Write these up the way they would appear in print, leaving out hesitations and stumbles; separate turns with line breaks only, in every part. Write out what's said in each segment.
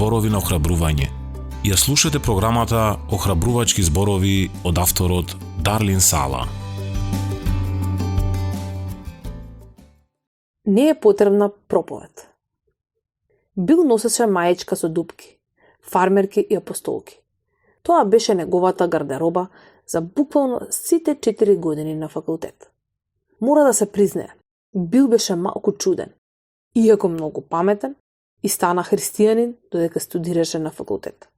зборови на охрабрување. Ја слушате програмата Охрабрувачки зборови од авторот Дарлин Сала.
Не е потребна проповед. Бил носеше маечка со дупки, фармерки и апостолки. Тоа беше неговата гардероба за буквално сите 4 години на факултет. Мора да се признае, Бил беше малку чуден, иако многу паметен, и стана христијанин додека студираше на факултет.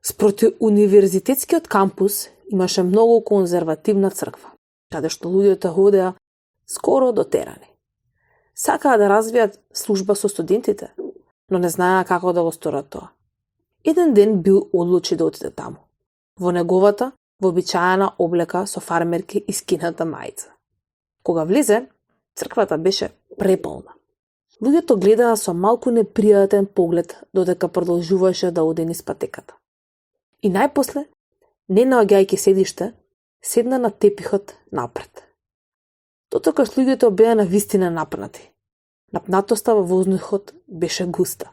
Спроти универзитетскиот кампус имаше многу конзервативна црква, каде што луѓето ходеа скоро дотерани. Сакаа да развијат служба со студентите, но не знаеа како да го сторат тоа. Еден ден Бил одлучи да отиде таму, во неговата вообичаена облека со фармерки и скината мајца. Кога влезе, црквата беше преполна. Луѓето гледаа со малку непријатен поглед додека продолжуваше да оди низ патеката. И најпосле, не наоѓајќи седиште, седна на тепихот напред. Дотокаш луѓето беа навистина напнати. Напнатоста во воздухот беше густа.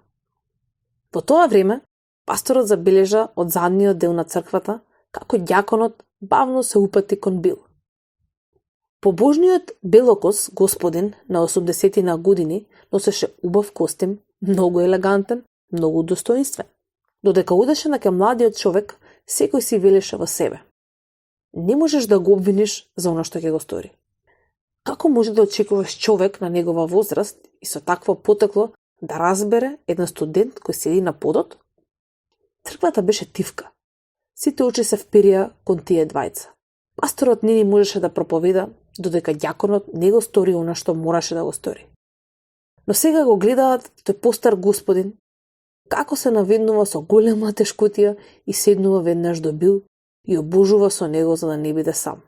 Во тоа време, пасторот забележа од задниот дел на црквата како ѓаконот бавно се упати кон Бил. Побожниот белокос господин на 80 години носеше убав костим, многу елегантен, многу достоинствен. Додека одеше на кај младиот човек, секој си велеше во себе: не можеш да го обвиниш за она што ќе го стори. Како може да очекуваш човек на негова возраст и со такво потекло да разбере еден студент кој седи на подот? Црквата беше тивка. Сите очи се вперија кон тие двајца. Пасторот не ни можеше да проповеда, додека ѓаконот не го стори она што мораше да го стори. Но сега го гледаат тој постар господин, како се наведнува со голема тешкотија и седнува веднаш до Бил и обожува со него за да не биде сам.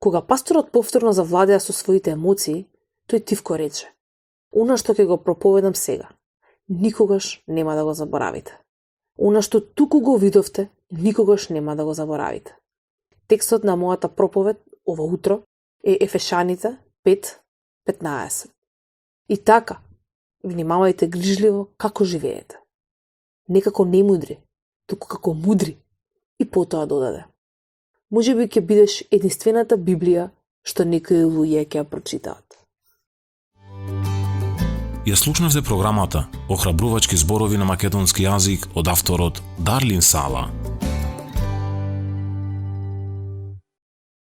Кога пасторот повторно завладеа со своите емоции, тој тивко рече: она што ќе го проповедам сега, никогаш нема да го заборавите. Она што туку го видовте, никогаш нема да го заборавите. Текстот на мојата проповед ова утро е Ефешаните 5:15. И така, внимавајте грижливо како живеете. Не како немудри, туку како мудри. И потоа додаде: можеби ќе бидеш единствената Библија што некои луѓе ќе ја прочитаат.
Ја слушнавте програмата Охрабрувачки зборови на македонски јазик од авторот Дарлин Сала.